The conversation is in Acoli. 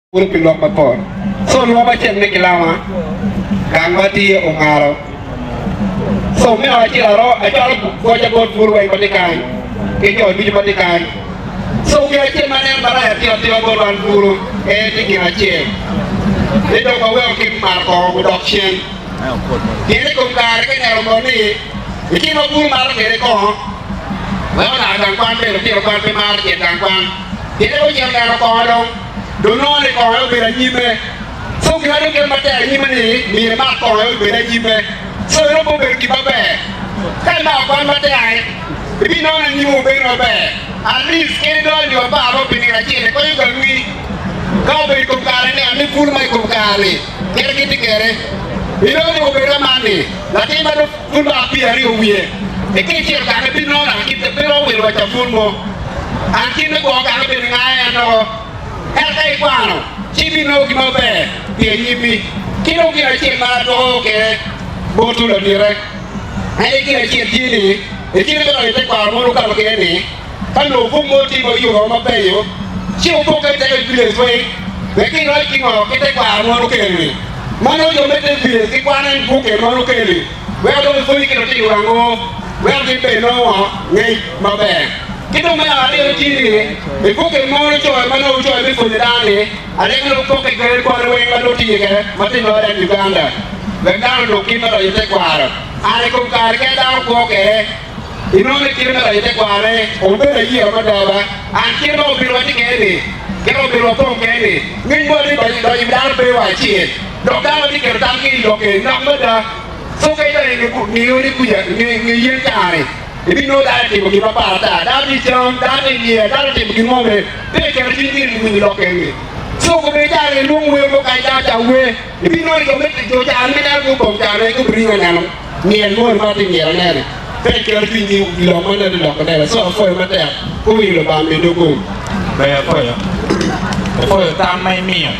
Pwod pi lwak mapol. Co lwak acel me kilama gang ma tye ongaro. Co me ot acel aro acwalo goca bot bur weng ma tye kany ki jo ducu ma tye kany. Co gin acel ma aneno marac atika tika bot wan buru en tye gin acel ni dong waweko kit mato kongo gudok cen. Pien i kom kare ka ineno mono ni i kit ma buru mato kwede kongo weko naka gang kwan bene lutino kwan pe maro cito gang kwan pien ka gucito neno kongo dong Dong nongo ni kongo aye obedo anyimme. Co gin adong keto matek anyimme ni myero imak kongo aye obed anyimme. Co eno pe obedo gin maber. Ka imako kwan matek aye, ibinongo ni anyimmi obedo maber. At least kadi idonyo nyo apar mo pi nino acel ikonyo gangwi. Ka obedo i kom kare ni ami pul ma i kom kare-ni kit gitye kwede. Inongo ni obedo aman ni latin ma dong pul ma pyeraryo wiye i ka icito gange binongo naka kit pe romo wilo wa cabun mo. An kit me gwoko gange bene ngayo en loko. Ento ka ikwano, ci ibinongo gin maber pi anyimmi. Ki dong gin acel ma adwoko kwede botwu ladite, aye gin acel tye ni, i kine me donyo i tekwaro ma wukato kwede-ni, ka nongo buk mo tye ma wuyubo mabeco, ci wupokke i te village weng wek giroc ki ngo ki tekwaro ma wukelo-ni. Ma nongo jo me te village gikwano en bukke ma wukelo-ni wek dong gipwony ki lutino wangwu wek gin bene nongo ngec maber. Ki dong me aryo tye ni, i bukke mo nicoyo ma nongo wucoyo me pwonyo dano-ni, adek nongo pokke kwede kwan weng ma nongo tye kwede ma tye Northern Uganda wek dano onong kit me donyo i tekwaro. An i kom kare kene dano kwo kwede, inongo ni kite me donyo i tekwarone obedo ayira mada ba. An kite ma obedo watye kwede-ni, kite ma obedo wapong kwede-ni, ngec mo ni donyo i dano pe wa acel, dok dano tye keto tamgi i lok eni nok mada. Co ka idonyo i nge odi kuca, nge yen caa-ni, Ibinongo dano otimo gin mapat ata, dano tye i cam, dano tye i myel, dano otimo gin mo bene, pe iketo cwinygi i winyo lok eni. Co kobedi caro ni lwong wer mo kany dano ca wer, ibinongo ni jo me jo caro me neno gubong caro ne gubiringo neno myel moni ma atye myelo nene. Pe iketo cwinygi i lok ma nongo iloko nene. Co apwoyo matek, guwinyo Lubanga medde gum. Ber apwoyo. Apwoyo tam ma imiyo.